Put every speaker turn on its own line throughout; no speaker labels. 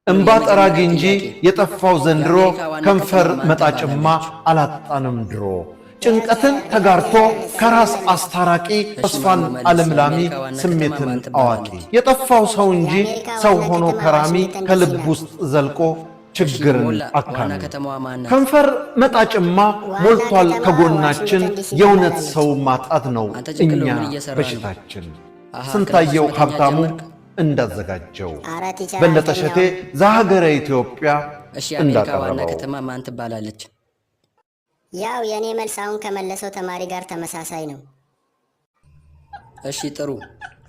እምባ
የመጀመሪያ
ጠራጊ እንጂ
ጥያቄ
የጠፋው ዘንድሮ
የአሜሪካ ዋና ከተማ
ከንፈር
ማን
መጣጭማ
ትባላለች?
አላጣንም ድሮ። ጭንቀትን ተጋርቶ ከራስ አስታራቂ
እሺ
ተስፋን
ማሞ መልስ።
አለምላሚ
የአሜሪካ ዋና ከተማ
ስሜትን
ማን
አዋቂ
ትባላለች?
የጠፋው ሰው እንጂ
የአሜሪካ
ሰው
ዋና
ሆኖ
ከተማ
ከራሚ
ዋሽንግተን ዲሲ
ከልብ
ናት።
ውስጥ ዘልቆ
እሺ
ችግርን
ሞላ ዋና
አካሚ
ከተማዋ ማን ናት?
ከንፈር መጣጭማ
ዋና
ሞልቷል
ከተማዋ
ከጎናችን
ዋሽንግተን ዲሲ
የእውነት
ትባላለች።
ሰው ማጣት ነው
አንተ ጭንቅሎ
እኛ
ምን እየሰራ ነው?
በሽታችን።
አሃ
ስንታየው
ክላስ መተኛት
ሀብታሙ
ጀመርክ?
እንዳዘጋጀው
አረ teacher
በለጠ ሸቴ
አልተኛውም።
ዘሀገረ ኢትዮጵያ
እሺ የአሜሪካ ዋና
እንዳቀረበው
ከተማ ማን ትባላለች?
ያው የእኔ መልስ አሁን ከመለሰው ተማሪ ጋር ተመሳሳይ ነው።
እሺ ጥሩ፣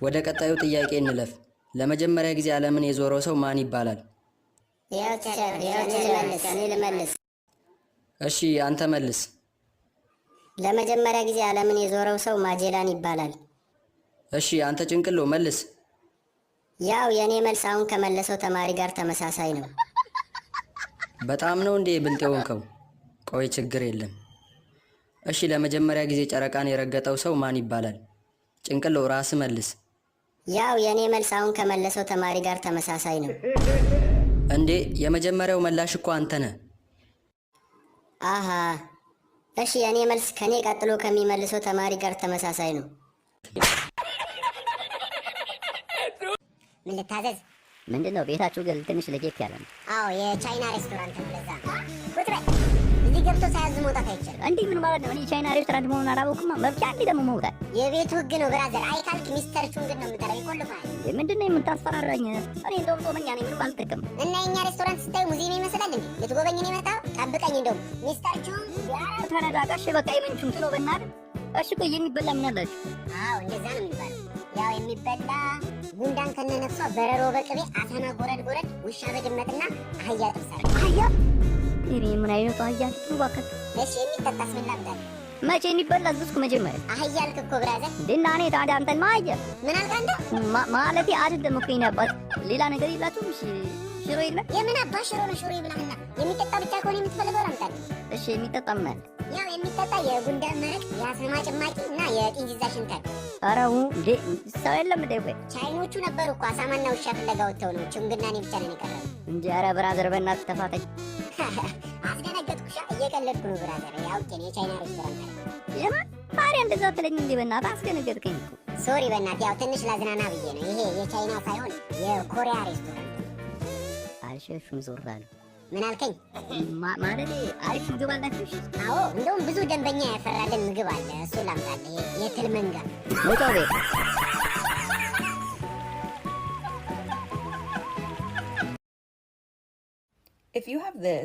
ወደ ቀጣዩ ጥያቄ እንለፍ። ለመጀመሪያ ጊዜ ዓለምን የዞረው ሰው ማን ይባላል?
ያው teacher፣ ያው እኔ ልመልስ፣ እኔ ልመልስ።
እሺ አንተ መልስ።
ለመጀመሪያ ጊዜ ዓለምን የዞረው ሰው ማጄላን ይባላል።
እሺ አንተ ጭንቅሎ መልስ።
ያው የእኔ መልስ አሁን ከመለሰው ተማሪ ጋር ተመሳሳይ ነው።
በጣም ነው እንዴ ብልጥ የሆንከው? ቆይ ችግር የለም። እሺ ለመጀመሪያ ጊዜ ጨረቃን የረገጠው ሰው ማን ይባላል? ጭንቅሎ ራስ መልስ።
ያው የእኔ መልስ አሁን ከመለሰው ተማሪ ጋር ተመሳሳይ ነው።
እንዴ የመጀመሪያው መላሽ እኮ አንተ ነህ።
አሃ እሺ፣ የእኔ መልስ ከኔ ቀጥሎ ከሚመልሰው ተማሪ ጋር ተመሳሳይ ነው።
ምን ልታዘዝ?
ምንድን ነው ቤታችሁ ግን ትንሽ ለየት ያለ ነው።
አዎ፣ የቻይና ሬስቶራንት ነው። ለዛ ነው። ቁጭ በል። እዚህ ገብቶ ሳያዙ መውጣት አይቻልም።
እንዲህ ምን ማለት ነው? እኔ ቻይና ሬስቶራንት መሆኑን አላወቅኩማ። መብቻ እንዲህ ደግሞ መውጣት
የቤቱ ህግ ነው brother። አይ ካልክ ሚስተር ቹንግን ነው የምጠራው። ይቆልፋል።
ምንድን ነው የምታስፈራራኝ? እኔ እንደውም ጾመኛ ነኝ፣ ምንም አልጠቀምም።
እና የኛ ሬስቶራንት ስታዩ ሙዚየም ይመስላል እንዴ? ልትጎበኝ ነው የመጣው? ጠብቀኝ። እንደውም ሚስተር ቹንግ።
ተረጋጋ። እሺ በቃ የምን ነው በእናትህ። እሺ ቆይ የሚበላ ምን አላችሁ?
አዎ፣ እንደዛ ነው የሚባለው። ያው የሚበላ ጉንዳን ከነነፍሷ፣ በረሮ በቅቤ፣ አሳማ ጎረድ ጎረድ፣ ውሻ በድመትና አህያ ጥብሳል።
አህያ? እኔ ምን አይነቱ አህያ ነው እባክህ?
እሺ፣ የሚጠጣስ ምን ላምጣልህ?
መቼ የሚበላ አዘዝኩ መጀመሪያ።
አህያ አልክ እኮ brother።
እንዴና እኔ ታዲያ አንተን ማየ
ምን አልክ አንተ?
ማለቴ አይደለም እኮ የኔ አባት፣ ሌላ ነገር የላችሁም? እሺ ሽሮ የለም?
የምን አባ ሽሮ ነው? ሽሮ ይብላህና የሚጠጣ ብቻ ከሆነ የምትፈልገው ላምጣልህ።
እሺ የሚጠጣ ምን አለ?
ያው የሚጠጣ የጉንዳን መረቅ፣ የአሳማ ጭማቂ እና የጢንዚዛ ሽንት።
ኧረ እንዴ ሰው የለም እንዴ? ቆይ
ቻይኖቹ ነበሩ እኮ፣ አሳማና ውሻ ፍለጋ ወጥተው ነው። ቹንግና እኔ ብቻ ነን የቀረነው።
እንጂ ኧረ brother በእናትህ ተፋተኝ።
አስደነገጥኩሻ። እየቀለድኩ ነው brother። ያውቄ ነው የቻይና ሬስቶራንት አለ።
የማን ታዲያ እንደዛ ትለኝ እንዴ? በእናትህ አስደነገጥከኝ እኮ።
Sorry በእናትህ፣ ያው ትንሽ ላዝናና ብዬ ነው። ይሄ የቻይና ሳይሆን የኮሪያ ሬስቶራንት ነው።
አልሸሹም ዞር አሉ።
ምን አልከኝ?
ማለቴ አሪፍ ምግብ አላችሁ? እሺ
አዎ፣ እንደውም ብዙ ደንበኛ ያፈራልን ምግብ አለ። እሱ ላምጣልህ። የትል መንጋ።
ውጣው ቤት።
If you have this,